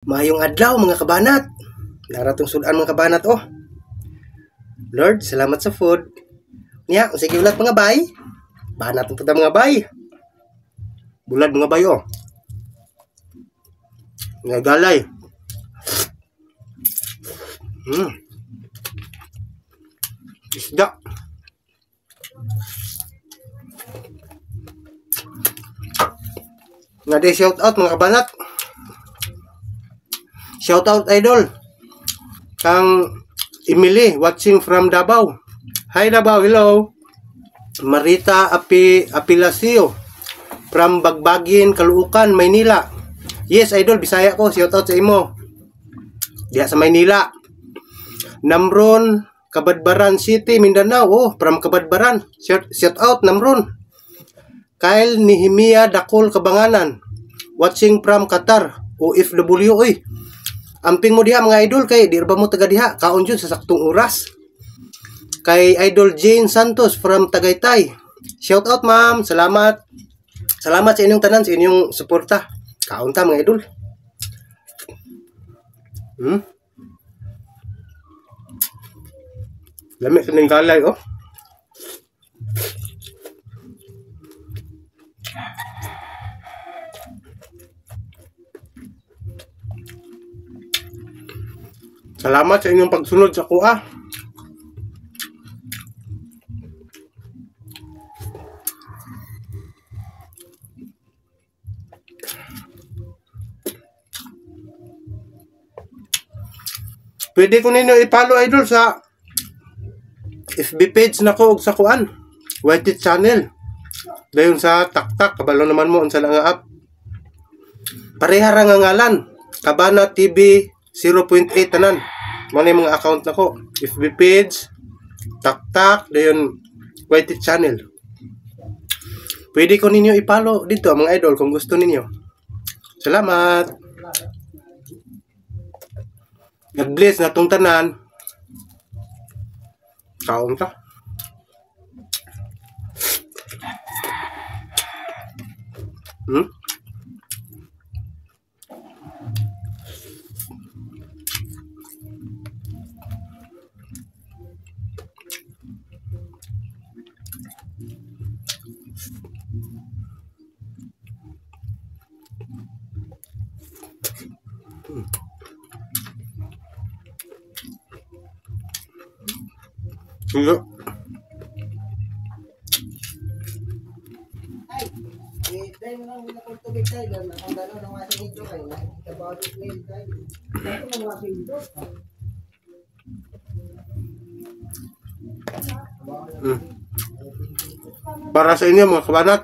Maayong adlaw mga kabanat. Naratong sudan mga kabanat oh. Lord, salamat sa food. Niya, sige ulat mga bay. Banat ang mga bay. Bulad mga bay oh. Nga galay. Isda. Nga di shout out mga kabanat. Shout out idol. Kang Emily watching from Davao. Hi Davao, hello. Marita Apilasio from Bagbagin, Caloocan, Maynila. Yes idol, Bisaya ko. Shout out sa imo. Diya sa Maynila. Namron, Cabadbaran City, Mindanao. Oh, from Cabadbaran. Shout out Namron. Kyle Nehemia Dakol Kabanganan watching from Qatar. OFW oy. Amping mo diha mga idol kay di ba mo taga diha, kaon jud sa saktong oras. Kay Idol Jane Santos from Tagaytay. Shout out ma'am, salamat. Salamat sa inyong tanan, sa inyong suporta. Kaon ta mga idol. Lami kining galay oh. Salamat sa inyong pagsunod sa kuha. Pwede ko ninyo i-follow idol sa FB page na ko og sa kuan, YT channel. Dayon sa Taktak, kabalo naman mo unsa lang nga app. Pareha ra nga ngalan, Kabana TV 0.8 tanan. Mo na mga account nako, FB page, Taktak, dayon YT channel. Pwede ko ninyo i-follow dito mga idol kung gusto ninyo. Salamat. God bless natong tanan. Kaon ta. Sige. Para sa inyo mga kabanat.